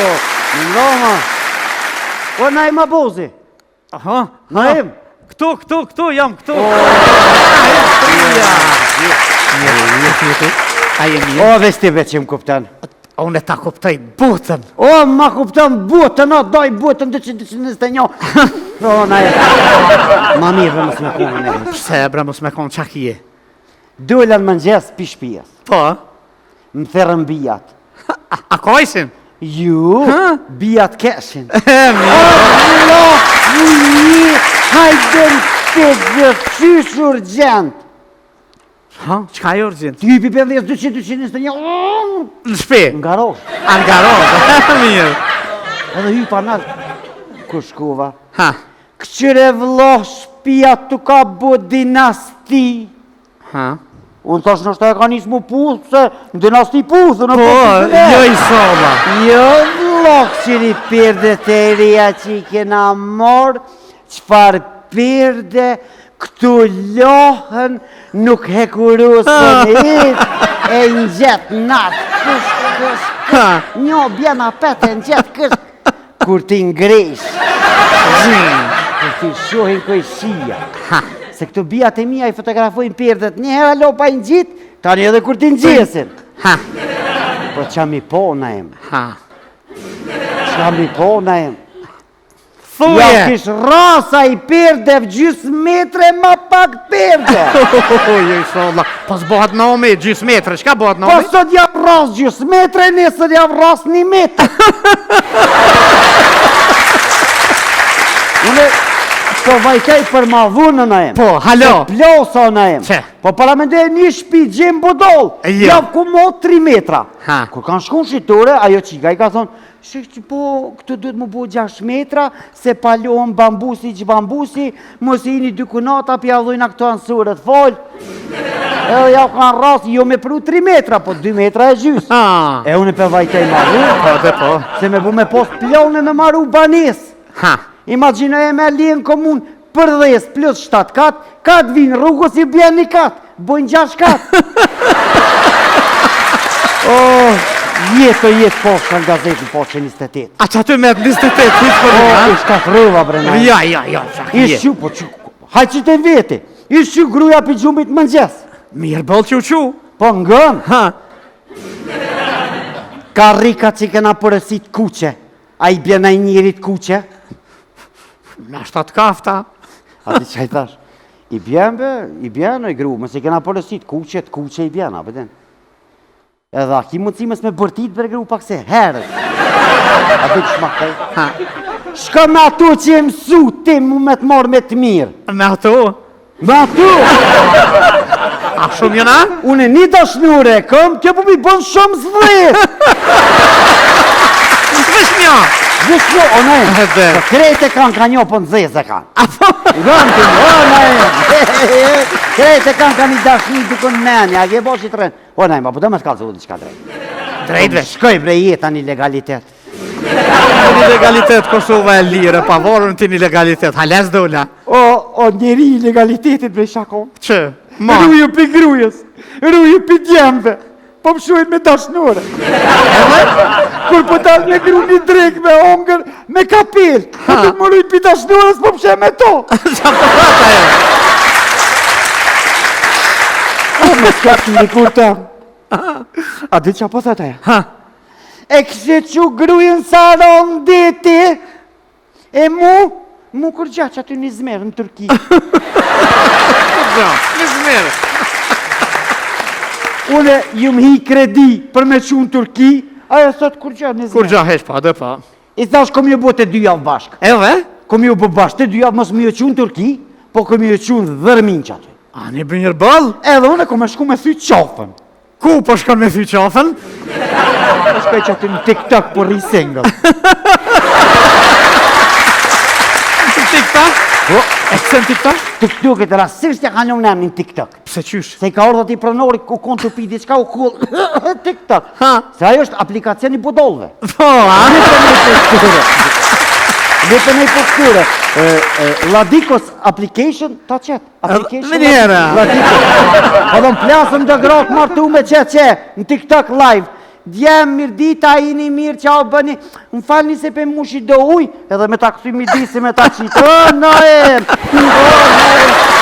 Mirëmbrama. O, Naim Abazi. Aha. Naim. Këtu, këtu, këtu, jam këtu. A je mirë? O, veç ti veç që më kupton. Unë ta kuptoj botën. O, ma kupton botën, o, daj botën, 221. O, Naim. Ma mirë bre mos me konë, ne. Pse, bre, mos me konë, qa kije? Dola në mëngjes pi shpijës. Po. Më thirrën bijat. A, a kajshin? Ju, bijat keshin. E, mirë. O, një, hajde në të qysh urgjent. Ha, çka e urgjent? Ty pi 50, 200, 221, Në shpi? Në garazh. A në garazh, mirë. Edhe hy pa nalë. Ku shkova? Ha. Këqyre vlla shpia tu ka bo dinasti. Ha. Unë thash nështë e ka nisë mu puth, se në dinasti puthë, në Po, puthë jo i sola. Jo, vlla, këqyri perdet e reja që i kena marrë, çfarë perde, këtu lahen, nuk hekurosën hiç, e ngjet natë, kësh, kësh, kësh, një bjen apet e ngjet, kësh, kur ti ngresh, kur ti shohin kojshia, se këto bijat e mia i fotografojnë perdet, një herë alo pa i ngjit, tani edhe kur ti ngjesin. Ha. Po qa mi po, Naim? Ha. Qa mi po, Naim? Thuje! Ja kish rrasa i perde gjysë metre ma pak perde. Jo i solla. Po s'bohet nomi, gjysë metre, çka bohet nomi? Po sot jam rras gjysë metre, nesër jam rras një metër. Une, po vajtej për ma vonë Naim. Po, halo. Se plosa Naim. Qe? Po paramendoj një shpi gjem budol. Jo. Ja ku mo 3 metra. Ha. Kur kanë shku në shitore, ajo qika i ka thonë, Shih që po, këtu duhet mu bo 6 metra, se palohen bambusi që bambusi, mos i ini dy kunata, pja dhujna këto anësurët, fol. Edhe ja u kanë rras, jo me pru 3 metra, po 2 metra e gjysë. Ha. E unë pe vajtej maru, Po, dhe po. se me bu me pos plone me maru banes. Ha. Imagjinoje me leje në komunë, për dhes plus 7 kat, kat vinë rrugës i bjen një kat, bojnë 6 kat. oh, jetë o jetë posha në gazetë në faqe 28. A që aty me 28, hiç për O, ha? i shkatrova bre na. Ja, ja, ja, qa I je. shqu, po që, hajt që të veti. I shqu gruja pi gjumit mëngjes. Mirë boll që u çu. Po ngën, Ha. karrika që i kena porosit kuqe. A i bjen ai njerit kuqe? Nashta të kafta. A di çka i thash? I bjen be, i bjen oj gru, mos i kena porosit kuqe, të kuqe i bjen, a po din. Edhe a ki mundësi mos me bërtit bre gru pak se herët. A di ç'ma kthej? Ha. Shko me ato që e mësu ti mu me të marrë me të mirë. Me ato? Me ato! A shumë jëna? Unë një dashnure e kom, kjo po mi bën shumë zdhet. Veç një! Veç një, o ne, Edhe. po krejt e kanë ka një, po në zezë e kanë. Gënë të një, o ne, krejt e kanë ka një dashni dikun menja, a ke bo që të rrenë. O ne, ma po do me të kallzu diçka drejt. Drejt veç. Shkoj bre jeta në legalitet. Në legalitet, Kosova e lirë, e pavarur në ti në legalitet. Hala s'dola. O, o njeri i legalitetit bre shakon. Që? Ma. Ruju pi grujës, ruju pi djemve, po më shujnë me dashnore. Edhe? Kur po dal me gru një drek me ongër, me kapel, po të më rujt pi dashnores, po më shë me to. Qa po thot ajo? O, më s'ka të një kur të. A di qa po thot ajo? Ha. E kishe çu grujën Sarandë ti, e mu, mu kur gja që aty në Izmir, në Turki. Bra, në Izmir. Une ju më hi kredi për me çu në Turki, ajo thot kur gja në Izmir. Kur gja heq pa, dhe pa. I thash kom ju bo të dy javë bashkë. Edhe? Kom ju bo bashkë të dy javë, mos më ju çu në Turki, po kom ju çu në Dhërmi që aty. A një bërë boll? Edhe unë kom me shku me thy qafën. Ku po shkon me thy qafën? Po shkoj që aty në TikTok po rri single. Në TikTok? Po, E pse në TikTok? TikTok e të rastisht ja kanë lënë emrin TikTok. Pse qysh? Se i ka ardhur atij pronori ku kon të pi diçka u kull TikTok. Ha. Se ajo është aplikacion i budollëve. Po, a? Vetëm e po këtyre. Ladikos application ta qet. Application. Me njëherë. Ladikos. Po do më plasëm të gratë martu me qe qe në TikTok live. Djem, mirëdita, jini mirë, qa o bëni, më falni se pe mushi do ujë, edhe me ta kthy midisi me ta qitë, o, në e, o, në e.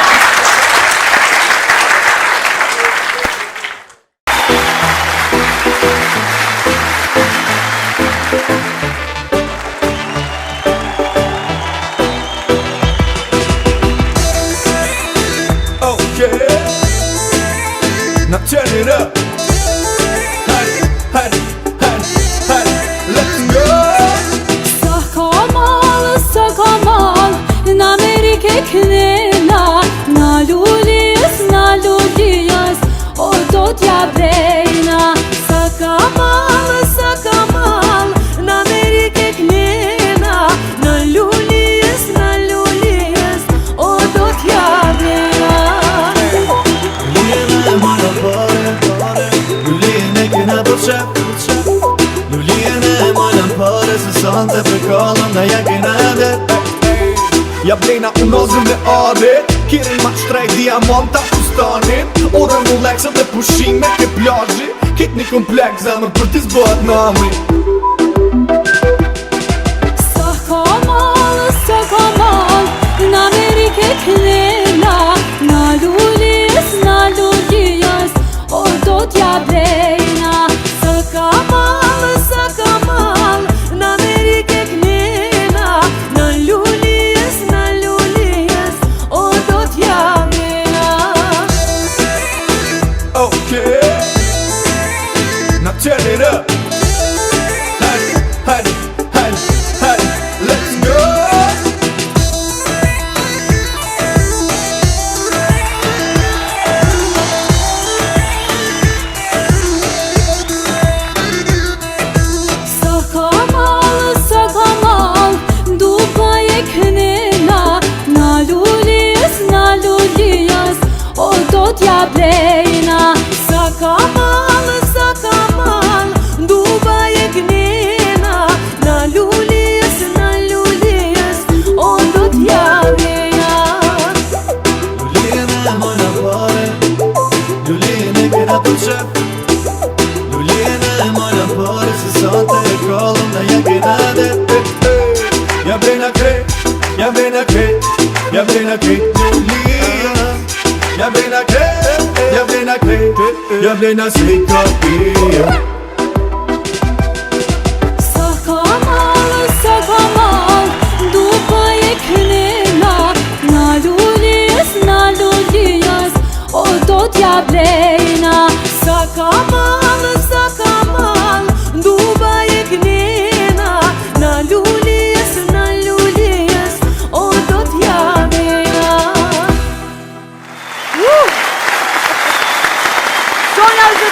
Okay. Now turn it up. Hey, hey, hey, hey, let's go. Sa ka mall, sa ka mall, në Amerikë e knena, na lulis, na lulis, o do t'ja blejna. Sa ka mall, sa ka mall, në Amerikë e knena, na lulis, na lulis, o do t'ja blejna. Lulien e mojna pare Lulien e kena për qef Lulien e mojna pare Se sante për kallëm Na ja kena dhe Ja blejna unozën e arit Kirin ma shtrejt diamanta fustanin Orën Rolex dhe pushime ke plazhi Kit një kompleks zemër për ti s'bohet nami Sa ka mall, sa ka mall, në Amerikë e knena, na lulis, na lulis, o do t'ja blejna. Sa ka mall, sa ka mall, në Amerikë e knena, na lulis, na lulis, o do t'ja blejna. Okay. Now turn it up. Hey, hey, hey, hey, let's go. Sa ka mall, sa ka mall, Dubai e knena, na lulis, na lulis, o do t'ja blejna. Sa ka mall, sa ka mall, Dubai e knena, na lulis, na lulis, o do t'ja blejna. Lulien e mojna pare Lulien e kena për qef Lulien e mojna pare Se sante e kallëm Na ja kena dhe Ja blejna krejt, ja blejna krejt, ja blejna krejt Lulien Ja blejna krejt, ja blejna krejt, ja blejna si kopia.